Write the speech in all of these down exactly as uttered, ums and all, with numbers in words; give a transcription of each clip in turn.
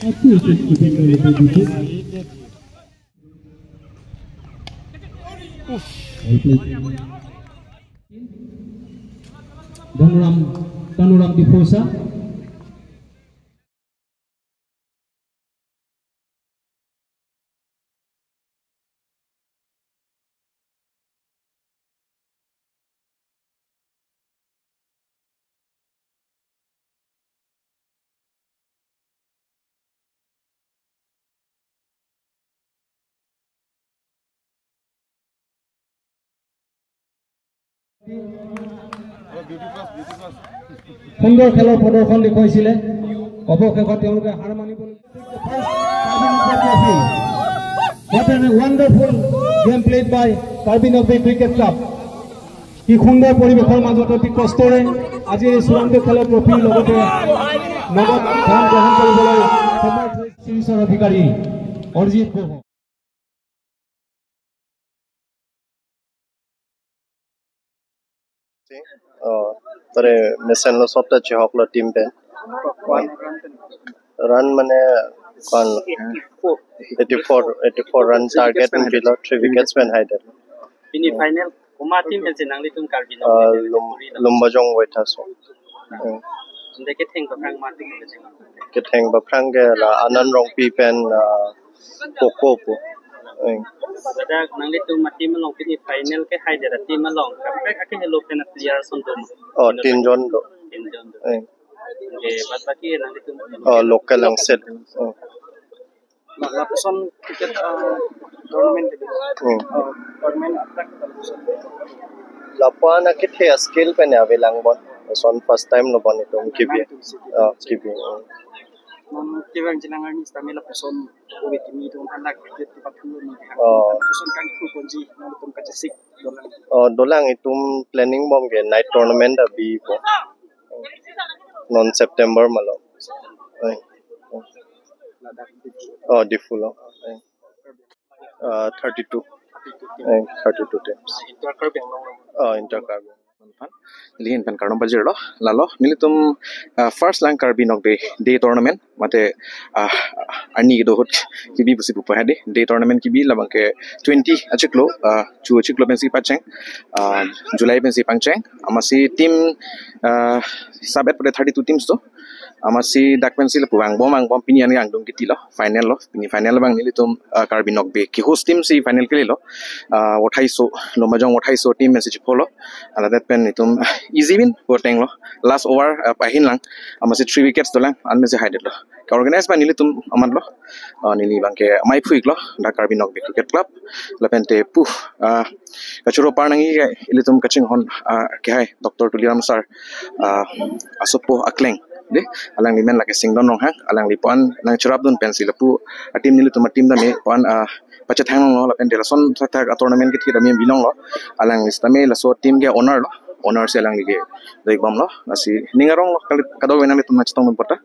Up to six to ten by the defense. Well played. Dhanuram, Dhanuram Diphosa. সুন্দৰ খেলৰ প্ৰদৰ্শন দেখুৱাইছিলে। অৱশেষত তেওঁলোকে হাৰ মানিব। What a wonderful game played by Karbi Nokbe Cricket Club. কি সুন্দৰ পৰিৱেশৰ মাজত অতি কষ্টৰে আজি এই চূড়ান্ত খেলৰ ট্ৰফি লগতে নগদ ধন গ্ৰহণ কৰিবলৈ সমৰ্থ হৈছে চিৰিজৰ অধিকাৰী অৰিজিত Gogoi. Oh, tare mesen lo sop ta chihok lo team pen. Run mane kon eighty-four, eighty-four run target un pilo, three wickets pen haidetlo. Pini final komat team pensi nanglitum Karbi Nokbe Ah, pen lum, puri lo. Lumbajong Waithaso. Hmm. Ante ketheng baphrang mati ke jeng. Ketheng baphrang ke la Anand Rongpi pen, ah, Poco pu. Hmm. Ladak nanglitum a-team along pini final ke haidet a-team along kaprek ake helo pen a-player ason doma. Oh, tin jon do. Tin jon do. Hmm. Ante bad baki nanglitum Oh, local angset. Hmm. La, lapuson cricket, ah, tournament ke. Hmm. Ah, tournament atrak lapuson. Lapu-an akethe a-skill pen avelang bon. Lason first time lo bon itum kebi. Ah, kebi. Hmm. Non kevang jilang arni sitame lapuson ove kimi itum anak cricket kepathu ni. Oh. Lapuson kangpu ponji, non itum kachesik dolang. Oh, dolang itum planning bom ke night tournament abi po. Non September malo. Eh. Oh, Diphu lo. Eh. Uh, thirty-two. Eh, thirty-two teams. Inter Karbi Anglong. Oh, Inter Karbi. Nelihin pen kardom pajirlo, lalo nelitum, uh, first lang Karbi Nokbe Day tournament, mate, uh, arni kedo ahut kebi pusi pupo hadi, day tournament kebi labang ke twenty achiklo, uh, chu achiklo pensi pacheng, uh, July pensi pangcheng, amatsi team, uh, sabet pade thirty-two teams to, amatsi dak pensi lapu vangbom vangbom pini an angdung kiti lo, final lo, pini final abang nelitum, uh, Karbi Nokbe ke-host team si final kelelo, uh, Waithaiso, Lumbajong Waithaiso team pensi chepho lo, aladet pen itum, uh, easy win poteng lo, last over, uh, pahin lang, amatsi three wickets dolang, an pensi haidetlo. Ke-organize abang nelitum amat lo, uh, neli abang ke amei phu-iklo, dak Karbi Nokbe Cricket Club, lapen te pu, uh, kachoro par nangji ke ilitum kachinghon, ah, kehai Doctor Tuliram sir, ah, asopo akleng, de, alangli men lake Singdon Ronghang, alangli puan nangcherapdun pensi lapu a-team nelitum a-team tame puan, ah, pachethang longlo lapen de lason thakthak a-tournament kethe tame bilong lo, alangli sitame laso team ke owner lo, owner si alangli ke dei bomlo, lasi ning arong lo kali kadokave nanglitum nangchetongdun pota.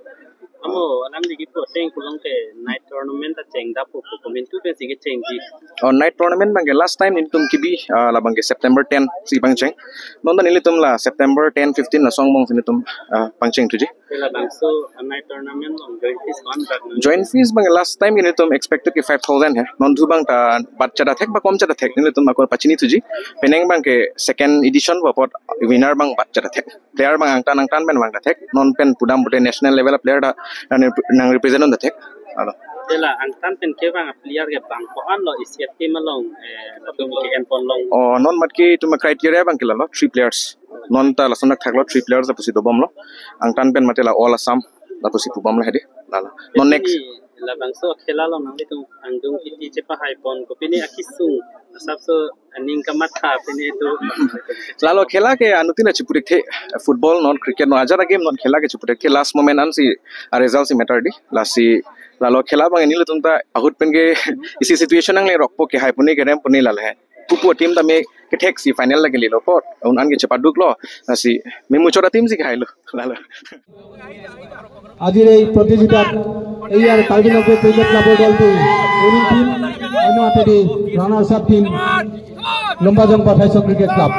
Amo, alangli kipu ateng pulang ke night tournament ta cheng dapo pu komantu pensi kechengji. Oh, night tournament abang ke last time nelitum kebi, ah, labang ke September ten si pangcheng. Non ta nelitum la September ten, fifteen laso angbong si nelitum, ah, pangcheng thuji. Te labangso, ah, night tournament along join fees ko-an bak nang? Join fees abang ke last time nelitum expected ke five thousand he. Non thu abang ta bat chada thek ba kom chada thek. Nelitum ako pachini thuji. Penang abang ke second edition apot winner abang bat chada thek. Player abang angtan angtan pen vang ta thek, non pen pudam pute national level a-player ta nang, nang represent un ta thek. Alo. Te la angtan pen kevang a-player ke bang ko-an lo isi a-team along, eh, latum ke-en ponlong. Oh, non mat ke itum a-criteria abang ke lalo, three players. Non ta lason thakthak lo, three players ta pusi dobomlo. Angtan pen mate la All Assam, la pusi pubomlo hadi. Lalo. Non next. Pini labangso khela along nanglitum angdung kiti chepahai pon ko pini akisung asapso aning kamatha pini do. Lalo khela ke anuttin chiputhekthe, football non, cricket non, ajat a-game non, khela ke chiputhekthe, last moment ansi a-result si matter di. Lasi lalo khela abang nelitum ta ahut pen ke isi situation nanglerokpo, kehai pune kerem pune lalo he. Pupu team tame kethek si final lake lelo apot un an ke chepaduklo, lasi memuchot a-team si kehailo. Lalo. আজিৰ এই প্ৰতিযোগিতাত এই আৰু কাৰ্বি নগৰ ক্ৰিকেট ক্লাবৰ দলটো winning team, অন্য হাতেদি runners up team, লম্বাজং পাঠাইছ ক্ৰিকেট ক্লাব।